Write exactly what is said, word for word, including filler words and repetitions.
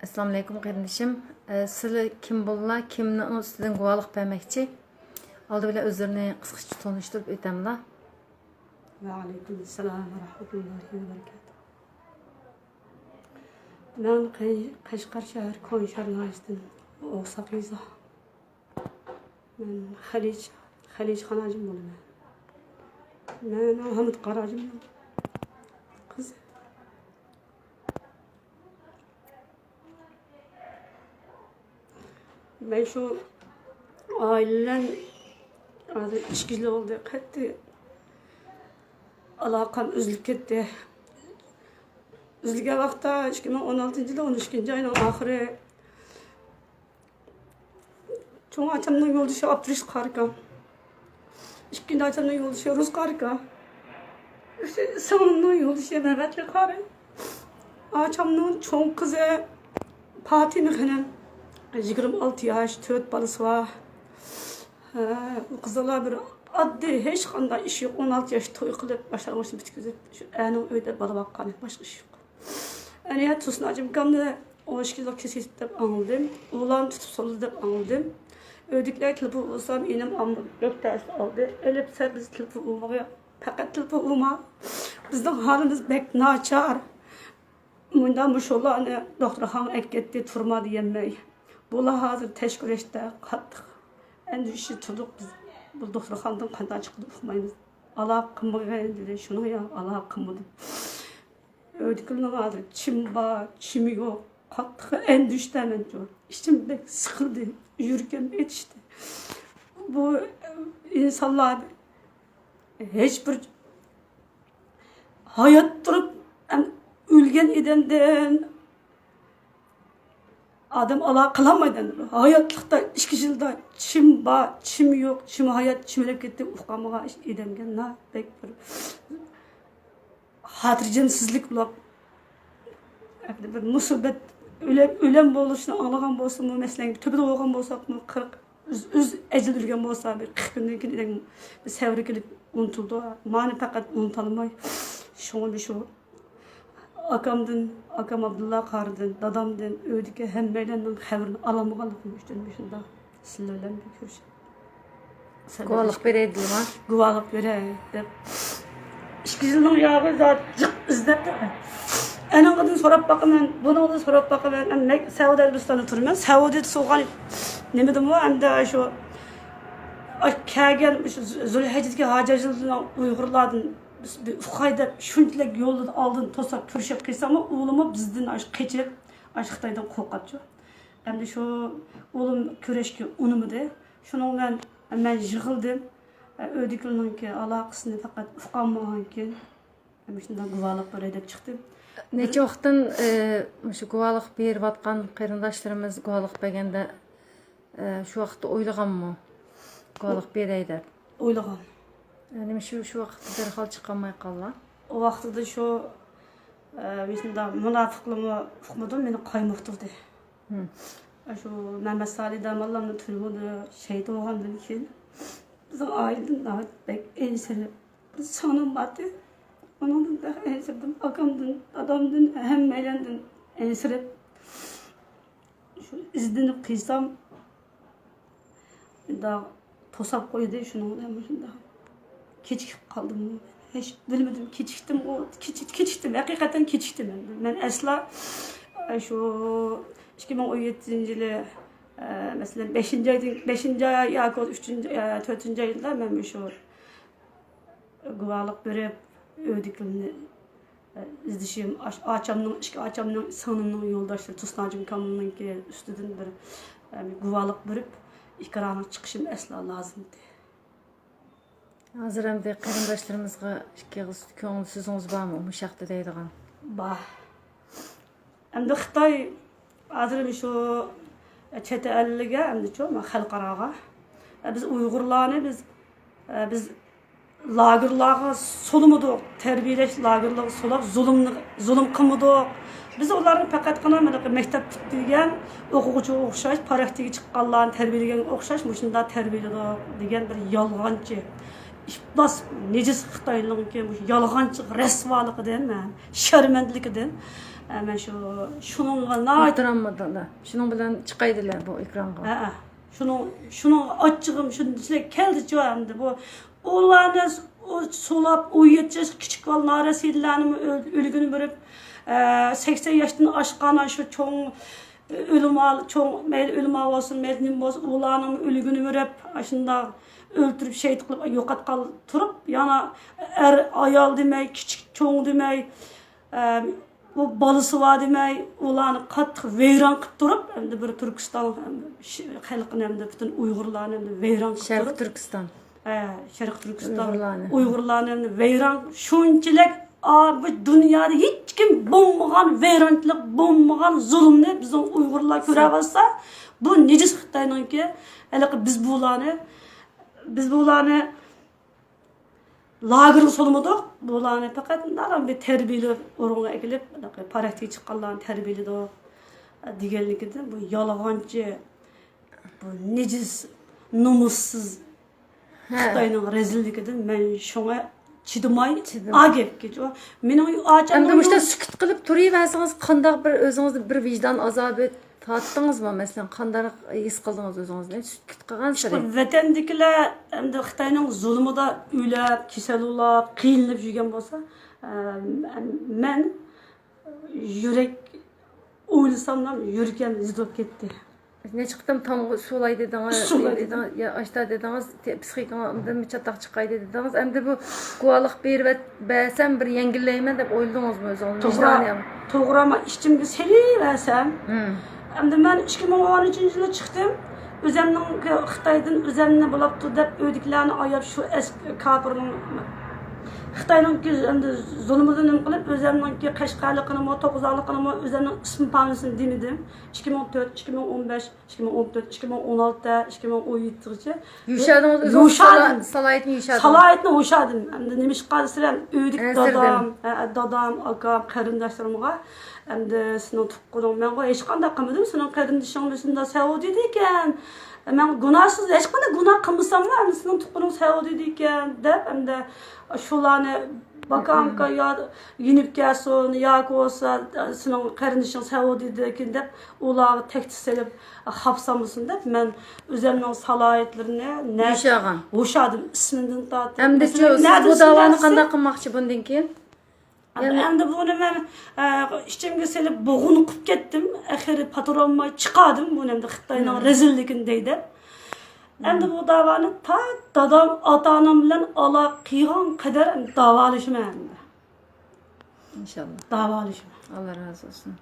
ئەسسالامۇئەلەيكۇم قېرىندىشىم. ئە، سىلەر كىم بولىلا، كىمنىڭ ئۈستىدىن گۇۋاھلىق بەرمەكچى؟ ئالدى بىلەن ئۆزلىرىنى قىسقىچە تونۇشتۇرۇپ ئۆتەملا. ۋەئەلەيكۇم ئەسسالام ۋە رەھمەتۇللاھى ۋە بەرىكاتۇھ. مەن قەي-، قەشقەر شەھەر كونا شەھەر ناھىيەسىدىن ئوغساق يېزا. مەن خەلىج، خەلىج خاناجىم بولىمەن. مەن ھامىد قاراجىمنىڭ قىزى. مەن شۇ ئائىلە بىلەن ھازىر ئىككى يىل بولدى، قەتئىي ئالاقەم ئۈزۈلۈپ كەتتى. ئۈزۈلگەن ۋاقىتتا ئىككى مىڭ ئون ئالتىنچى يىلى ئون ئىككىنچى ئاينىڭ ئاخىرى. چوڭ ئاچامنىڭ يولدىشى ئابدۇرېشىت قارى ئاكام. ئىككىنچى ئاچامنىڭ يولدىشى رۇس قارى ئاكا. ئۈچىنچى سىڭلىمنىڭ يولدىشى مەمەتلىك قارى. ئاچامنىڭ چوڭ قىزى پاتىمە خېنىم. يىگىرمە ئالتە ياش، تۆت بالىسى بار. ھە، ئۇ قىزلار بىر ئاددىي، ھېچقانداق ئىش يوق. ئون ئالتە ياش توي قىلىپ، باشلانغۇچنى پۈتكۈزۈپ، شۇ ئەرنىڭ ئۆيىدە بالا باققان، باشقا ئىش يوق. ئەنە تۇرسۇن ھاجىمكامنى ئون ئىككى يىللىق كېسىپ دەپ ئاڭلىدىم. ئۇلارنى تۇتۇپ سولىدى دەپ ئاڭلىدىم. ئۆيدىكىلەر تېلېفون ئۇرسام، ئىنىم ئامما بەك تەسىر ئالدى. ئېلىپ سەن بىز تېلېفون ئۇرمىغىن. پەقەت تېلېفون ئۇرما. بىزنىڭ ھالىمىز بەك ناچار. مۇنداق مۇشۇلارنى دوختۇرخانىغا ئەكەتتى، تۇرما دېيەلمەي. بۇلار ھازىر تەشكىللەشتە قاتتىق ئەندىشە تۇردۇق بىز. بۇ دوختۇرخانىدىن قانداق چىقىدۇ ئۇقمايمىز. ئالاقە قىلمىغىن دېدى. شۇنىڭ يا ئالاقە قىلمىدىم. ئۆيدىكىلەرنىڭ ھازىر چىمى بار، چىمى يوق. قاتتىق ئەندىشىدە مەنچۇ. ئىچىم بەك سىقىلدى، يۈرىكىم ئېتىشتى. بۇ ئىنسانلار ھېچ بىر ھايات تۇرۇپ، ئەم، ئۆلگەن ئادەمدىن ئادەم ئالاقە قىلالمايدۇ. ھاياتلىقتا ئىككى يىلدا چىم بار، چىم يوق، چىم ھايات، چىم ئۆلۈپ كەتتى، ئۇقالمىغان ئادەمگە نا بەك بىر خاتىرجەمسىزلىك بولۇپ، بىر مۇسىبەت، ئۆلەم، ئۆلەم بولۇشنى ئاڭلىغان بولسىمۇ، مەسىلەن، تۆپىدە بولغان بولساقمۇ، قىرىق، ئۆز، ئۆز ئەجىلى ئۆلگەن بولسا، بىر قىرىق كۈندىن كېيىن ئادەم بىر سەۋرى كېلىپ ئۇنتۇلىدۇ. مانى پەقەت ئۇنتالماي، شۇڭا شۇ ئاكامدىن، ئاكام ئابدۇللا قارىدىن، دادامدىن، ئۆيدىكى ھەممەيلەننىڭ خەۋىرىنى ئالالمىغانلىقىم ئۈچۈن مۇشۇنداق سىلەر بىلەن بىر كۆرۈشۈپ. گۇۋاھلىق بېرەيدىلا. گۇۋاھلىق بېرەي دەپ، ئىككى يىلنىڭ ياغى زادى جىق ئىزدەپ. ئەنىڭدىن سوراپ باقىمەن، بۇنىڭدىن سوراپ باقىمەن. مەن سەئۇدى ئەرەبىستاندا تۇرىمەن. سەئۇدىدە تۇرغان نېمىدىمۇ ئەمدى شۇ كەلگەن شۇ زۇلھەججىدىكى ھاجى ھاجىلارنىڭ ئۇيغۇرلاردىن بىز بىر ئۇقاي دەپ شۇنچىلىك يولدىن ئالدىن توساپ كۆرۈشۈپ قىلساقمۇ، ئۇلىمۇ بىزدىن ئاشۇ قېچىپ، ئاشۇ خىتايدىن قورقاتچۇ. ئەمدى شۇ ئۇلۇم كۆرۈشكە ئۇنىمىدى. شۇنىڭ بىلەن مەن يىغلىدىم. ئۆيدىكىلەرنىڭكى ئالاقىسىنى پەقەت ئۇقالمىغانكىن، مۇشۇنداق گۇۋاھلىق بېرەي دەپ چىقتىم. نەچچە ۋاقىتتىن، ئە، مۇشۇ گۇۋاھلىق بېرىۋاتقان قېرىنداشلىرىمىز گۇۋاھلىق بەرگەندە، ئە، شۇ ۋاقىتتا ئويلىغانمۇ گۇۋاھلىق بېرەي دەپ؟ ئويلىغان. ئە، نېمە شۇ، شۇ ۋاقىتتا دەرھال چىقالماي قاللا؟ ئۇ ۋاقتىدا شۇ، ئە، مۇشۇنداق مۇناپىقلىرىمۇ ئۇقمىدىم، مېنى قايمۇقتۇردى. ھىم. شۇ مەمەت سالى داموللامنى تۈرمىدە شېھىت بولغاندىن كېيىن، بىزنىڭ ئائىلىدىن ناھايىتى بەك ئەنسىرەپ، بىر سىڭلىم بارتى، ئۇنىڭدىن بەك ئەنسىرىدىم. ئاكامدىن، دادامدىن، ھەممەيلەندىن ئەنسىرەپ، شۇ ئىزدىنىپ قىلسام، مۇنداق توساپ قويدى، شۇنىڭ بىلەن مۇشۇنداق كېچىكىپ قالدىم. ھېچ بىلمىدىم، كېچىكتىم، ئۇ كېچىك-، كېچىكتىم، ھەقىقەتەن كېچىكتىم. مەن ئەسلا، ئە، شۇ ئىككى مىڭ ئون يەتتىنچى يىلى، ئە، مەسىلەن، بەشىنچى ئايدىن، بەشىنچى ئاي ياكى ئۈچىنچى، ئە، تۆتىنچى ئايدا مەن مۇشۇ گۇۋاھلىق بېرىپ، ئۆيدىكىلەرنى ئىزدىشىم، ئاچ-، ئاچامنىڭ، ئىككى ئاچامنىڭ، سىڭلىمنىڭ يولداشلىرى تۇرسۇن ھاجىمكامنىڭكى ئۈستىدىن بىر، ئە، گۇۋاھلىق بېرىپ، ئىكرامغا چىقىشىم ئەسلا لازىم ئىدى. ھازىر ئەمدى قېرىنداشلىرىمىزغا ئىككى ئېغىز كۆڭۈل سۆزىڭىز بارمۇ مۇشۇ ھەقتە دەيدىغان؟ بار. ئەمدى خىتاي ھازىر مۇشۇ چەت ئەللىگە، ئەمدىچۇ، خەلقئاراغا، بىز ئۇيغۇرلارنى بىز، بىز لاگېرلارغا سولىمىدۇق، تەربىيەلەش لاگېرلىرىغا سولاپ زۇلۇمنى، زۇلۇم قىلمىدۇق. بىز ئۇلارنى پەقەتقىلا مۇنداق مەكتەپ پۈتتۈرگەن ئوقۇغۇچىغا ئوخشاش، پراكتىكىگە چىققانلارنى تەربىيەلىگەنگە ئوخشاش مۇشۇنداق تەربىيەلىدۇق دېگەن بىر يالغانچى، ئىپلاس، نىجىس خىتاينىڭكى مۇشۇ يالغانچى رەسۋالىقىدىن، شەرمەندىلىكىدىن ئە، مەن شۇ، شۇنىڭغا ناھايىتى مۇھتەرەم مۇدىرلار، شۇنىڭ بىلەن چىقايدىلە بۇ ئېكرانغا. ھە، ھە. شۇنىڭ، شۇنىڭ ئاچچىقىم شۇنچىلىك كەلدىچۇ ئەمدى بۇ. ئۇلارنى ئۇ سولاپ، ئون يەتتە ياشلىق كىچىك بالا نارەسىدىلەرنىمۇ ئۆل-، ئۆلگىنى بېرىپ، ئە، سەكسەن ياشتىن ئاشقان شۇ چوڭ ئۆلىما، چوڭ، مەيلى ئۆلىما بولسۇن، مەيلى نېمە بولسۇن، ئۇلارنىڭ ئۆلگىنى بېرىپ، ئاشۇنداق ئۆلتۈرۈپ، شېھىت قىلىپ يوقاتقان تۇرۇپ، يەنە ئەر، ئايال دېمەي، كىچىك، چوڭ دېمەي، ئە، بۇ بالىسى بار دېمەي، ئۇلارنى قاتتىق ۋەيران قىلىپ تۇرۇپ، ئەمدى بىر تۈركىستان، ئەمدى ش-، خەلقىنى، ئەمدى پۈتۈن ئۇيغۇرلارنى ئەمدى ۋەيران قىلىپ شەرقىي تۇرۇپ. تۈركىستان. ھە، شەرقىي تۈركىستان ئۇيغۇرلارنى. ئۇيغۇرلارنى ئەمدى ۋەيران، شۇنچىلىك، ئا، بۇ دۇنيادا ھېچكىم بولمىغان ۋەيرانچىلىق، بولمىغان زۇلۇمنى بىزنىڭ ئۇيغۇرلار كۆرۈۋاتسا، بۇ نىجىس خىتاينىڭكى، ھېلىقى بىز بۇلارنى، بىز بۇلارنى لاگېرغا سولىمىدۇق. بۇلارنى پەقەت ناران بىر تەربىيەلەپ ئورۇنغا ئەكېلىپ، پراكتىكىغا چىققانلارنى تەربىيەلىدۇق دېگەنلىكىدىن، بۇ يالغانچى، بۇ نىجىس، نومۇسسىز ھە. خىتاينىڭ رەزىللىكىدىن مەن شۇڭا چىدىماي، چىدىماي. ئا گەپكە، مېنىڭ ئاچام ئەمدى مۇشۇنداق سۈكۈت قىلىپ تۇرۇۋەرسىڭىز، قانداق بىر ئۆزىڭىزدە بىر ۋىجدان ئازابى تارتتىڭىزمۇ؟ مەسىلەن، قانداق ھېس قىلدىڭىز ئۆزىڭىزنى سۈكۈت قىلغانسېرى؟ ۋەتەندىكىلەر ئەمدى خىتاينىڭ زۇلۇمىدا ئۆلۈپ، كېسەل بولاپ، قىينىلىپ يۈرگەن بولسا، ئە، مەن يۈرەك ئويلىساملا يۈرىكىم زىت بولۇپ كەتتى. نەچچە قېتىم تامغا سۇ ئالاي دېدىڭىز، سۇ ئالاي دېدىڭىز، يا ئاشتا دېدىڭىز، تې-، پسىخىكىڭدىن چاتاق چىقاي دېدىڭىز. ئەمدى بۇ گۇۋاھلىق بېرىۋەت-، بەرسەم بىر يەڭگىللەيمەن دەپ ئويلىدىڭىزمۇ ئۆزىڭىز؟ توغرا، ۋىجدانىي. توغرا، مەن ئىچىمگە سېلىۋەرسەم، ھىم. ئەمدى مەن ئىككى مىڭ ئون ئۈچىنچى يىلى چىقتىم. ئۆزەمنىڭ خىتايدىن ئۆزەمنى بولاپتۇ دەپ ئۆيدىكىلەرنى ئاياپ شۇ ئەس-، كاپىرنىڭ خىتاينىڭكى ئەمدى زۇلمىدىن نېمە قىلىپ ئۆزەمنىڭكى قەشقەرلىقىنىمۇ، توققۇزارلىقىنىمۇ، ئۆزەمنىڭ ئىسمى پامىلىسىنى دېمىدىم. ئىككى مىڭ تۆت، ئىككى مىڭ ئون بەش، ئىككى مىڭ ئون تۆت، ئىككى مىڭ ئون ئالتە، ئىككى مىڭ ئون يەتتىگىچە يوشادىڭىز، ئۆزىڭىز يوشادىم. سالا-، سالاھىيىتىنى يوشادىڭىز. سالاھىيىتىنى يوشادىم. ئەمدى نېمىشقا دېسىلەر، ئۆيدىكى ئەنسىرىدىم. دادام، ھە، دادام، ئاكام، قېرىنداشلىرىمغا، ئەمدى سېنىڭ تۇغقىنىڭ، مەنغۇ ھېچقانداق قىلمىدىم، سېنىڭ قېرىندىشىڭ مۇشۇنداق سەۋر دېدىكەن. مەن گۇناھسىز، ھېچقانداق گۇناھ قىلمىساملا، ئەمدى سېنىڭ تۇغقىنىڭ سەۋر دېدىكەن دەپ، ئەمدى شۇلارنى باكامكا يا يېنىپ كەلسۇن ياكى بولسا سېنىڭ قېرىندىشىڭ سەۋر دېدىكەن دەپ، ئۇلارغا تەھدىت سېلىپ، خاپا سالمىسۇن دەپ، مەن ئۆزەمنىڭ سالاھىيەتلىرىنى نە-، يوشادىم. يوشادىم، ئىسمىدىن تارتىپ. ئەمدى مەسىلەن، شۇ، نەدە سىز بۇ ئىسمىنى داۋانى دېسە قانداق قىلماقچى بۇندىن كېيىن؟ ئەمدى، يەنى ئەمدى بۇنى مەن، ئە، ئىچىمگە سېلىپ بوغۇنۇقۇپ كەتتىم. ئەخىرى پاتۇرالماي چىقاردىم بۇنى، ئەمدى خىتاينىڭ مم. رەزىللىكىنى دەي دەپ. ئەمدى مم. بۇ داۋانى تا دادام، ئاتا-ئانام بىلەن ئالاقە قىلغان قەدەر ئەمدى داۋالىشىمەن ئەمدى. ئىنشاللا. داۋالىشىمەن. ئاللا رازى بولسۇن.